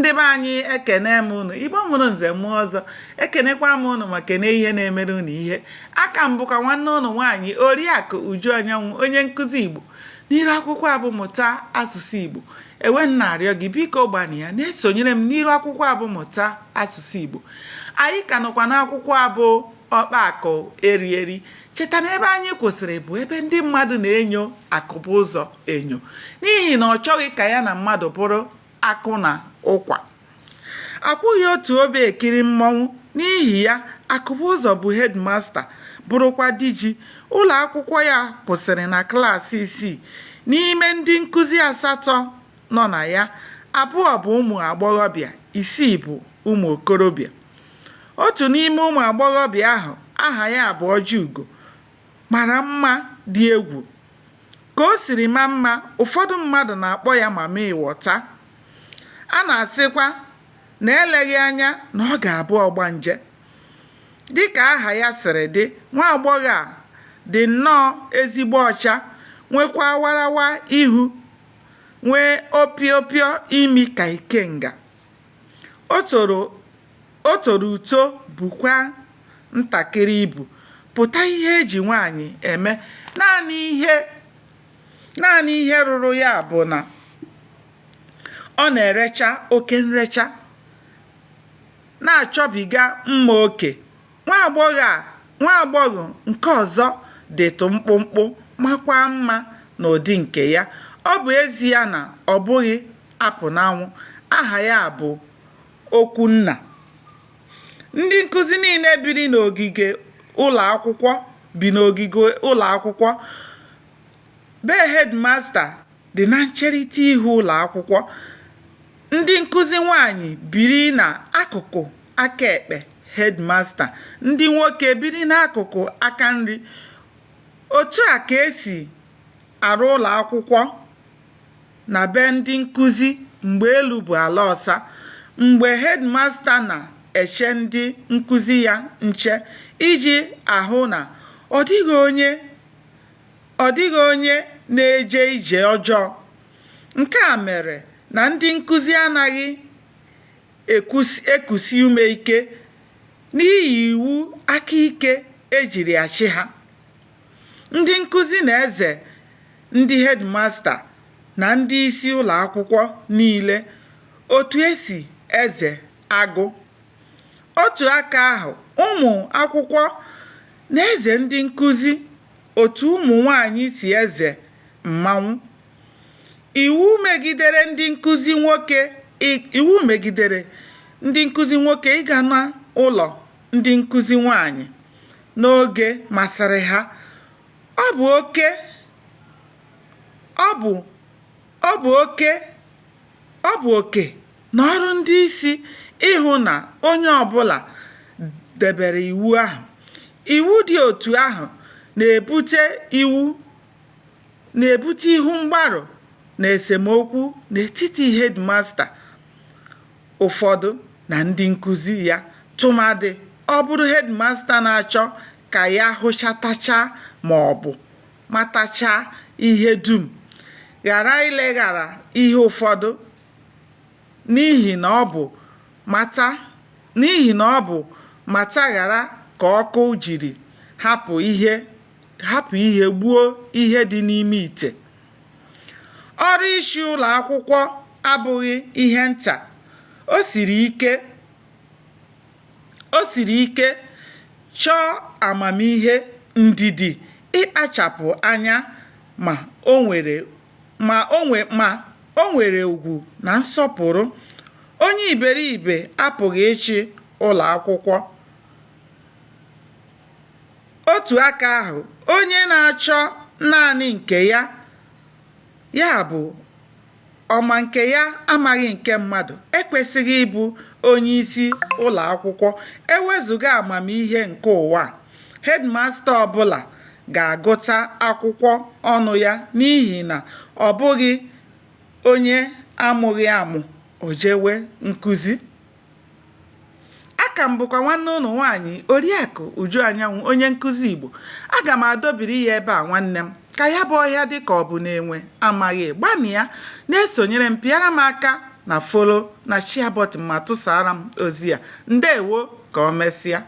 Ndị be anyị, ekene m unu. Igbo mụrụ nze mụọ ọzọ, ekenekwa m unu ma kene ihe na-emere unu ihe. Aka m bụkwa nwanne unu nwaanyị, Oriakụ Uju Anyanwụ, onye nkụzi Igbo n'iru akwụkwọ a bụ Mụta Asụsụ Igbo. Ewe m na-arịọ gị, biko gbanịa na-esonyere m n'iru akwụkwọ a bụ Mụta Asụsụ Igbo. Anyị ka nọkwa n'akwụkwọ a bụ Ọkpa Akụ Eri Eri. Cheta na ebe anyị kwụsịrị bụ ebe ndị mmadụ na-enyo Akụbụzọ enyo n'ihi na ọ chọghị ka ya na mmadụ bụrụ akụ na ụkwa. Akwụghị otu ebe ekiri mmọnwụ. N'ihi ya, Akụbụzọ bụ hedmasta, bụrụkwa diji. Ụlọ akwụkwọ ya kwụsịrị na klaasị isii. N'ime ndị nkụzi asatọ nọ na ya, abụọ bụ ụmụ agbọghọbịa, isii bụ ụmụ okorobịa. Otu n'ime ụmụ agbọghọbịa ahụ aha ya bụ Ọjịugo mara mma dị egwu. Ka o siri maa mma, ụfọdụ mmadụ na-akpọ ya Mami Wọta. A na-asịkwa na eleghị anya na ọ ga-abụ ọgbanje. Dị ka aha ya siri dị, nwa agbọghọ a dị nnọọ ezigbo ọcha, nwekwa warawa ihu, nwee opịọpịọ imi ka ikenga. O toro O toro uto bukwa ntakịrị ibu, pụta ihe e ji nwaanyị eme. Naanị ihe rụrụ ya bụ na ọ na-erecha oke nrecha, na-achọbiga mma oke. Nwa agbọghọ nke ọzọ dịtụ mkpụmkpụ, makwaa mma n'ụdị nke ya. Ọ bụ ezie na ọ bụghị apụ n'anwụ. Aha ya bụ Okwunna. Ndị nkụzi niile biri n'ogige ụlọ akwụkwọ bi n'ogige ụlọ akwụkwọ. Be hedmasta dị na ncherịta ihu ụlọ akwụkwọ. Ndị nkụzi nwaanyị biri n'akụkụ aka ekpe hedmasta, ndị nwoke biri n'akụkụ aka nri. Otu a ka e si arụ ụlọ akwụkwọ na be ndị nkụzi mgbe elu bụ ala ọsa, mgbe hedmasta na-eche ndị nkụzi ya nche iji ahụ na ọ dịghị onye na-eje ije ọjọọ. Nke a mere na ndị nkụzi anaghị ekusi ume ike n'ihi iwu aka ike e jiri achị ha. Ndị nkụzi na-eze ndị hedmasta na ndị isi ụlọ akwụkwọ niile otu e si eze agụ. Otu aka ahụ, ụmụ akwụkwọ na-eze ndị nkụzi otu ụmụ nwaanyị si eze mmanwụ. Iwu megidere ndị nkụzi nwoke ịga n'ụlọ ndị nkụzi nwaanyị n'oge masịrị ha. Ọ bụ oke ọ bụ ọ bụ oke ọ bụ oke na ọrụ ndị isi ịhụ na onye ọbụla debere iwu ahụ. Iwu dị otu ahụ na-ebute ihu mgbarụ na esemokwu n'etiti hedmasta ụfọdụ na ndị nkụzi ya, tụmadị ọ bụrụ hedmasta na-achọ ka ya hụchatachaa ma ọ bụ matachaa ihe dum, ghara ileghara ihe ụfọdụ n'ihi na ọ bụ mata n'ihi na ọ bụ mata ghara ka ọkụ jiri hapụ ihe gbuo ihe dị n'ime ite. Ọrụ isi ụlọ akwụkwọ abụghị ihe nta. O siri ike, chọọ amamihe, ndidi, ịkpachapụ anya, ma o nwere ugwu na nsọpụrụ. Onye iberibe apụghị ịchị ụlọ akwụkwọ. Otu aka ahụ, onye na-achọ naanị nke ya, ya bụ ọma nke ya amaghị nke mmadụ, ekwesịghị ịbụ onyeisi ụlọ akwụkwọ. E wezụga amamihe nke ụwa, hedmasta ọbụla ga-agụta akwụkwọ ọnụ ya n'ihi na ọ bụghị onye amụghị amụ o jewe nkụzi. Aka m bụkwa nwanne ụnụ nwaanyị, Oriakụ Uju Anyanwụ, onye nkụzi Igbo. Aga m adọbiri ya ebe a, nwanne m, ka ya bụ ọhịa dị ka ọ bụ na enwe amaghị. Gbanịa na-esonyere m, pịara m aka. Na follow na share button ma tụsara m ozi a. Ndewo, ka o mesịa.